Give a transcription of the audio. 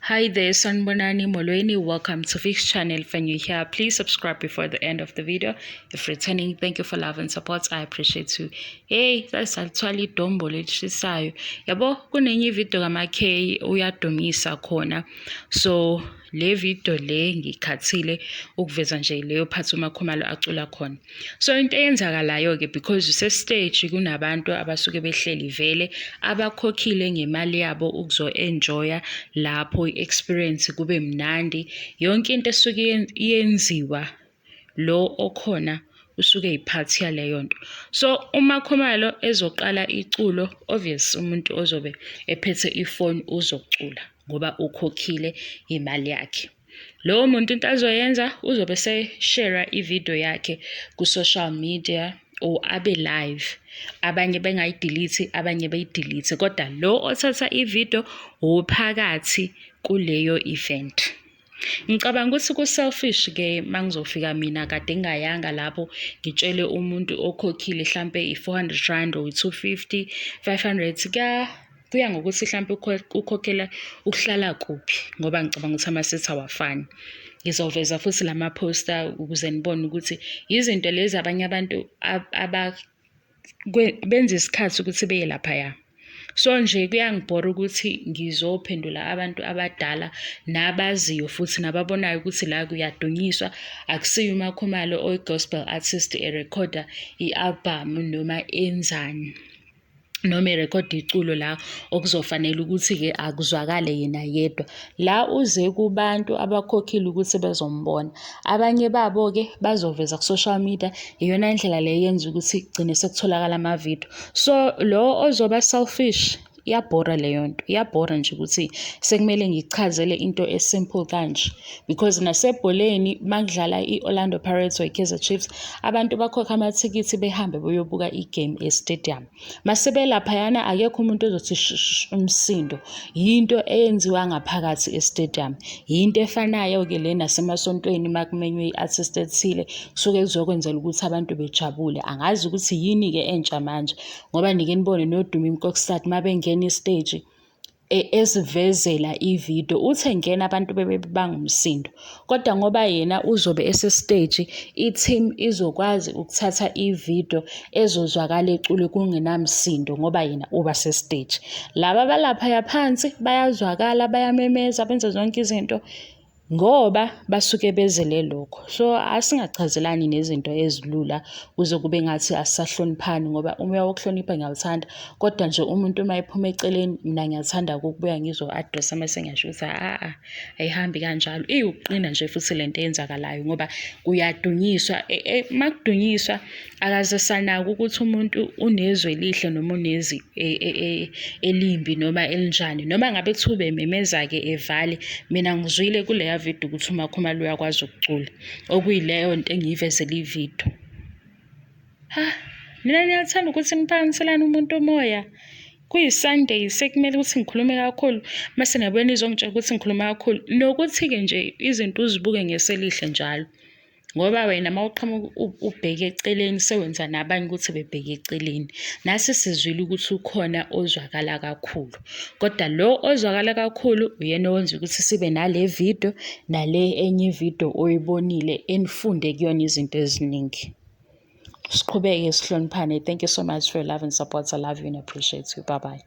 Hi there, Sanibonani Molweni. Welcome to Fix Channel. If you're new here, please subscribe before the end of the video. If returning, thank you for love and support. I appreciate you. Hey, sasalithwala idombo lelishisayo. Yabo, kunenye ivideo kaMaK uyadumisa khona. So, le video le ngikhathile ukuveza nje leyo part uMakhumalo acula khona. So into eyenzakalayo-ke, because use-stage, kunabantu abasuke behleli vele abakhokhile ngemali yabo ukuzo-enjoya lapho i-experience kube mnandi. Yonke into esuke iyenziwa, lo okhona usuke yi-part yaleyo nto. So uMakhumalo ezoqala iculo, obvious umuntu ozobe ephethe ifoni uzocula ngoba ukhokhile imali yakhe. Lowo muntu into azoyenza, uzobe ese-share ividiyo yakhe ku-social media or abe live. Abanye bengayi-delete, abanye beyi-delete, kodwa lo othatha ividiyo uphakathi kuleyo event. Ngicabanga ukuthi ku-selfish-ke uma ngizofika mina kade ngingayanga lapho, ngitshele umuntu okhokhile hlampe i-R400 or i-250, 500, kuya ngokuthi hlampe ukhokhela ukuhlala kuphi, ngoba ngicabanga ukuthi ama-seat awafani. Ngizoveza futhi lama-poster ukuze nibone ukuthi izinto lezi abanye abantu benza isikhathi ukuthi beye laphaya. So nje kuyangibhora ukuthi ngizophendula abantu abadala nabaziyo futhi nababonayo ukuthi la kuyadunyiswa, akusiyo uMakhumalo oyi-gospel artist erekhoda i-album noma enzani noma erekhoda iculo la okuzofanele ukuthi-ke akuzwakale yena yedwa. La uze kubantu abakhokhile ukuthi bezombona. Abanye babo-ke bazoveza ku-social media, iyona ndlela le eyenza ukuthi kugcine sekutholakala amavidiyo. So lo ozoba selfish, iyabhora leyo nto, iyabhora nje ukuthi sekumele ngichazele into e-simple kanje, because nasebholeni makudlala i-Orlando Pirates or i-Kaizer Chiefs, abantu bakhokha amathikithi behambe beyobuka i-game e-stadium. Mase belaphayana, akekho umuntu ozothi shh, umsindo. Yinto eyenziwa ngaphakathi e-stadium. Yinto efanayo-ke le nasemasontweni, uma kumenywe i-artist ethile, kusuke kuzokwenzela ukuthi abantu bejabule. Angazi ukuthi yini-ke entsha manje, ngoba nike nibone noDumi Mkokstad uma bengena e-stage esivezela ividiyo, uthi engena abantu bebebanga umsindo, kodwa ngoba yena uzobe ese-stage, i-team izokwazi ukuthatha ividiyo ezozwakala ecule kungenamsindo, ngoba yena uba se-stage. Laba abalaphaya phansi bayazwakala, bayamemeza, benza zonke izinto ngoba basuke bezele lokho. So asingachazelani nezinto ezilula kuze kube ngathi asisahloniphani, ngoba umoya wokuhlonipha ngiyawuthanda, kodwa nje umuntu uma ephuma eceleni, mina ngiyathanda ukubuya ngizo-address-a mase ngiyasho ukuthi a-a, ayihambi kanjalo. Iwukuqina nje futhi lento eyenzakalayo, ngoba kuyadunyiswa. Uma kudunyiswa akaze sanaka ukuthi umuntu unezwi elihle noma unezwi elimbi noma elinjani, noma ngabe kuthiwa ubememeza-ke evale. Mina ngizwile kuleya vidiyo ukuthi uMakhumalo uyakwazi ukucula, okuyileyo nto engiyivezele ividiyo. Ha, nina niyathanda ukuthi niphakamiselane umuntu umoya. Kuyi-Sunday, sekumele ukuthi ngikhulume kakhulu, mase niyabuya nizongitshela ukuthi ngikhuluma kakhulu. Nokuthi-ke nje izinto uzibuke ngeso elihle njalo, ngoba wena uma uqhamuka ubheke eceleni, sewenza nabanye ukuthi bebheke eceleni. Nasi sizwile ukuthi ukhona ozwakala kakhulu, kodwa lo ozwakala kakhulu uyena owenza ukuthi sibe nale vidiyo nale enye ividiyo oyibonile enifunde kuyona izinto eziningi. Siqhubeke sihloniphane. Thank you so much for your love and support. I love you and appreciate you. Bye bye.